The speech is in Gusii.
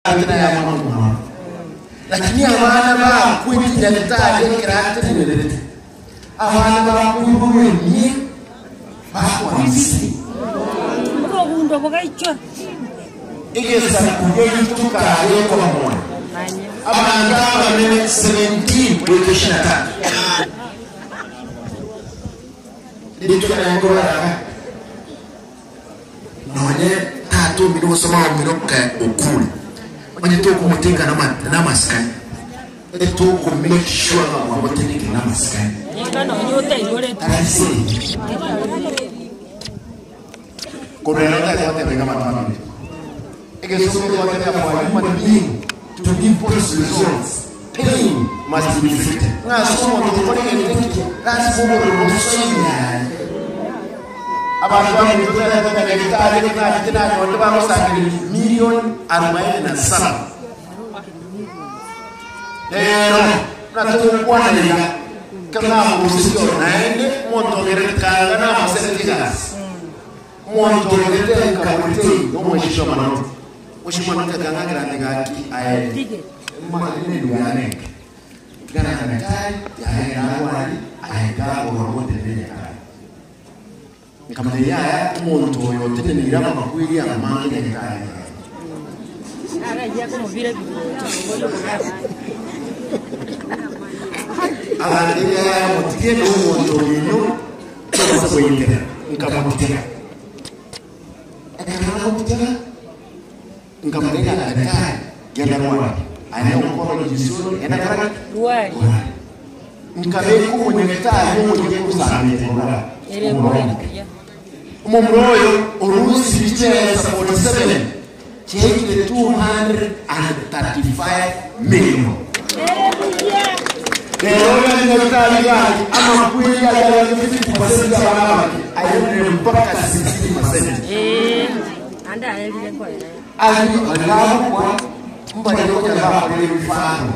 Ante naye amo nomwabo. Lakini abana bakwete nyagetari ekero atenenerete, abana bakoiborwa emia bakwa Misiri. Obogundo bogaichora. Egesaku giaito karekwa moyo, abanto abanene 17 goika 23. Rituko naye nkobaraka. Nonye tata omino gose mama omino okure, onye tokomotenga namasikani, etoko make sure ng'a mwamotenekire namasikani. Tari segi. Korwa ero tari goteba iga abanto babere. Egesongo egotebia for a human being to give positive results, pain must be inflicted. Ng'a ase omonto gokora egento eke, lasima obororo bosoe ime yaye. Abanto baminto tari goteba nyagetari eke nachete nanyorete bagosangereria milioni arubaini na saba. Rero buna togokwana iga, ekero namorusetie oro naende, omonto ogerete kanga namosereti egasi. Omonto ogerete nkaborete nomweshishwa manote. Mweshishwa manote akang'akera ante gaki aye mani nendu yane enke. Tiga na daktari yaye narwari aye gakorwa gotenena nyagetari. Nkamanya yaya omonto oyo oteneneire amakweri amange nyagetari nere. Agantebia yaya motige nomonto omino tobasa goikera. Nkamotiga. Ekero namotiga, nkamotebia ng'a daktari, genda rwari. Aye nonkororia isiko, genda kora ki? Rwari. Rwari. Nkabeka omonyagetari omoyia korwa korwa Ere omoronge. buya. Omomura oyo orusirie chibesa 47 chiaikire 235 million. Ere buya. Rero oyo nyagetari gaki amakweri aria arenge 50% y'abana abake airire mpaka 16%. Eh, ande aerire koera. Ari bagokwa mbarenge konyara bakorire ebifano.